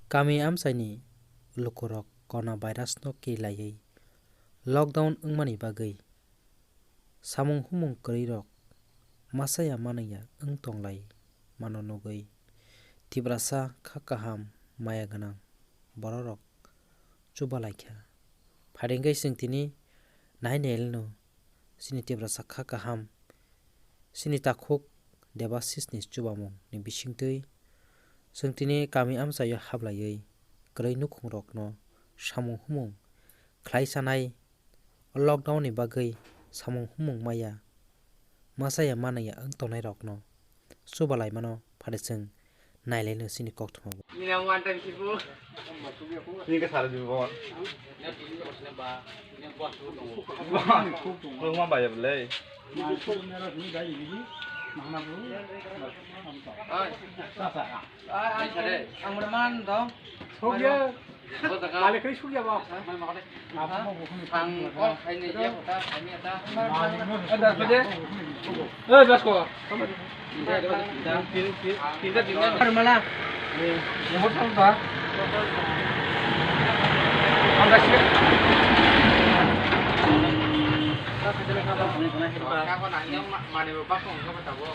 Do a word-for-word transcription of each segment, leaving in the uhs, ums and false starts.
Kami amchaini lukurok corona virus no kiri laiwi lockdown wngmani bagwi samung humung kwrwirok masa ya manwi ya wng tonglai mano nugwi Tiprasa kha kaham maya gwnang bororok chuba laikha. Phaidi hwnkhe chwng tini nai naileno chini Tiprasa kha kaham, chini takhuk Debasisni chubamungni bisingtwi chwng tini kami amchaio hablaiwi kwrwi nukhungrokno samung humung khlai chanai. O lockdown ni bagwi samung humung maya, masa ya manwi ya wng tongnai rokno chuba lai mano, phade chwng nai lai no chini koktwma bo. Nini ang one time kipu. Nini ke sara jibo. Wah, wah, wah, wah, ya belai. Ai, ai, ang mana dong? Sok ya. Kale kai suk ya ba. Ang kok khaini ya kota khaini ta. Ada apa deh? Eh, das ko. Tinta, tinta, tinta, tinta. Mana? Yang hotel ta. Anda sih. Kau nanya mana bapak kau kata bo.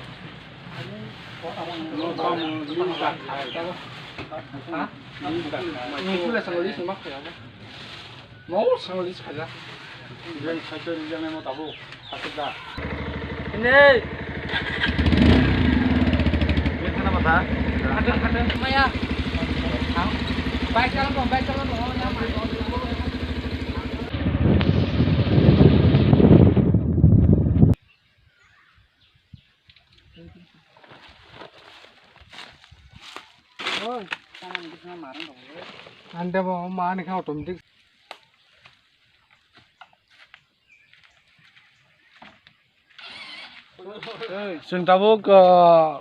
Ini pula sangalis mak ya. Mau sangalis kaya. Ini saya tu dia memang tahu. Sakit dah. Ini. Ini kenapa dah? Ada, ada. Maya. Baik kalau mau, baik kalau mau. Ante bo mani kha automatic. Chwng tabuk, ah,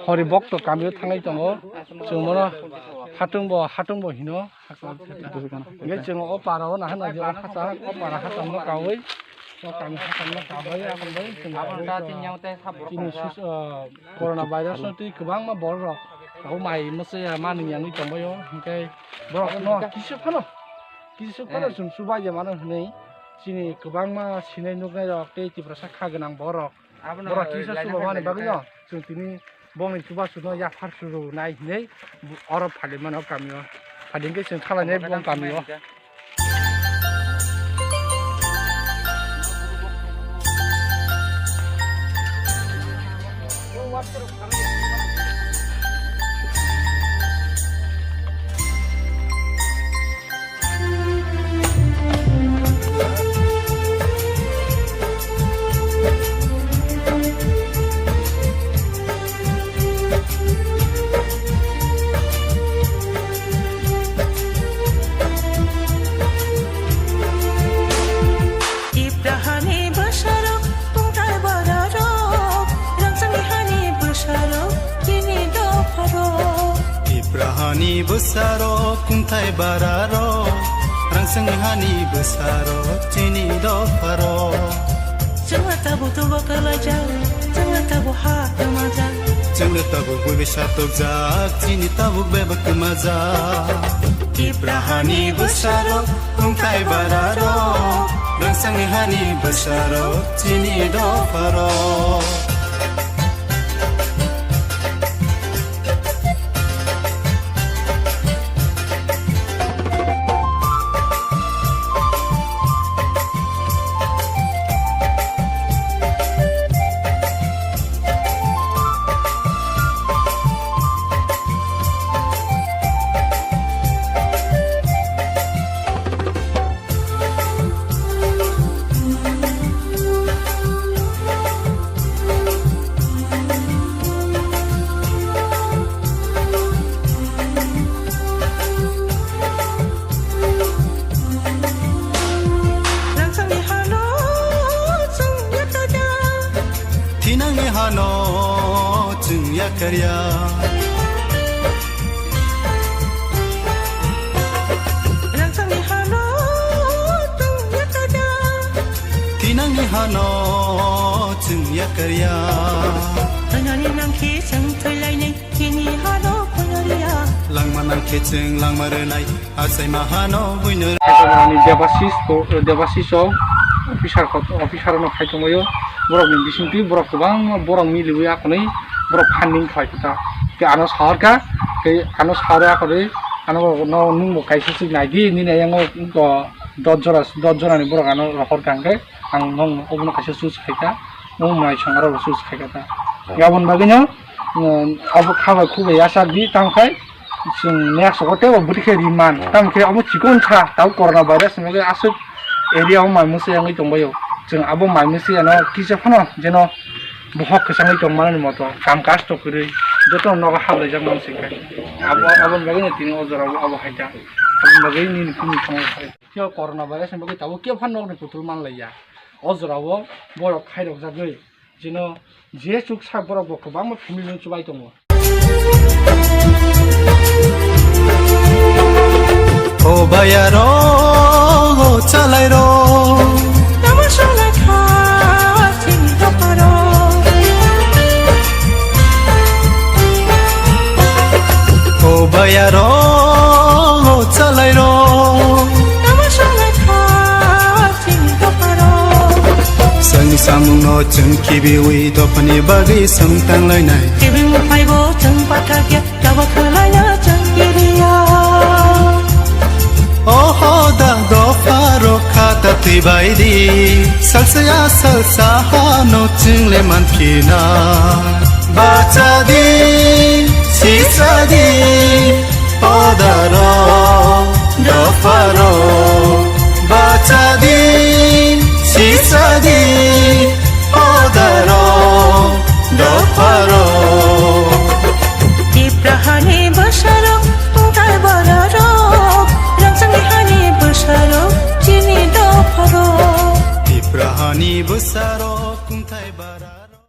hori bokto kamio thangwi tongo. Chwng bono hatung bo, hatung bo hino. Hingke chwng o para o nahana je o hachal, o para hachal no kawi, o kami hachal no kawi, aboni bagwi chwng tabuk, ah, chini sus-, ah, corona virus no twi kwbangma borok rok tabuk mai mwsaya manwi yangwi tongbaio, hingke borok no kisa phano, kisa phano chwng chubaija mano hinwi chini kwbangma sinai nuknai rok tei Tiprasa kha gwnang borok. Borok kisa chubamani bagwi no chwng tini bongni chubachu no yaphar churunai hinwi oro phali mano kamio. Phali hwnkhe chwng thalainai bong kamio. Tiprahani bwsarok, tungthai bararok, rangchakni hani bwsarok, chini dopharok. Tiprahani bwsarok, tungthai bararok, rangchakni hani bwsarok, chini dopharok. Chwngno tabuk tubo kwlaijak, chwngno tabuk ha kwmajak. Chwngno tabuk buibai satokjak, chini tabuk bebak kwmajak. Tiprahani bwsarok, tungthai bararok, rangchakni hani bwsarok, chini dopharok. Rangchakni hano chwng yakarya. Thinangni hano chwng yakarya. Rangchakni hano chwng yakarya. Thinangni hano chwng yakarya. Thwinani nangkhe chwng thwilainai, chini hano phunuriya. Langma nangkhe chwng langma rwnai, achaima hano buino. Kaitormani Debasis ko, Debasis o officer ko, officer no khai tongbaio. Borok ni bisingtwi borok kwbangma borok miliwi akonwi borok funding khlai kha. Tei ano sahor kha, tei ano sahor akonwi ano no nwng bo kaisa se nai di, nini ayang o dos jora, dos jora ni borok ano rohor kha hwnkhe ang nwng obono kaisa choose khai kha, nwng mai songaro bo choose khai kha ta. Aboni bagwi no, um, abo kha bai khuk bai yachak di, tamo khai chwng next o tei bo bwtwi khe ri man. Hmm. Tamo khe abo chikon kha, tabo corona virus ni bagwi aswk area o mai mwswi wngwi tongbaio. Chwng abo mai mwswi ano kisa phano jeno bohok kwchangwi tong manani moto, kam kasto kwrwi joto nogo hablaijak man se khai. Abo, aboni bagwi no tini o jora o abo hai ta. Aboni bagwi nini phone ni phone khai. Phiya corona virus ni bagwi tabo kebo phano nokni kutul man laiya. O jora o borok khairok jagwi. Jeno je chuk sak borok bo kwbangma family no chubai tongo. O baya rok, o chalai rok. Tamo songla kha chini doparo. O baya rok, o chalai rok. Tamo songla kha Chini dopharok. Chwng samungno chwng kibiwi dophani bagwi chwng tanglainai. Kibing phaibo chwng pathakya, tabo khwlaina chwng kiriya. Oho da dopharok khata twibaidi, salsaya salsa hano chwngle manphina. Bachadi, sisadi, Odaro, doparo, bachadi, sisadi, odaro, doparo. Tipra hani bwsarok, tungthai bararok, rangchakni hani bwsarok, chini dopharok. Tipra hani bwsarok, tungthai bararok.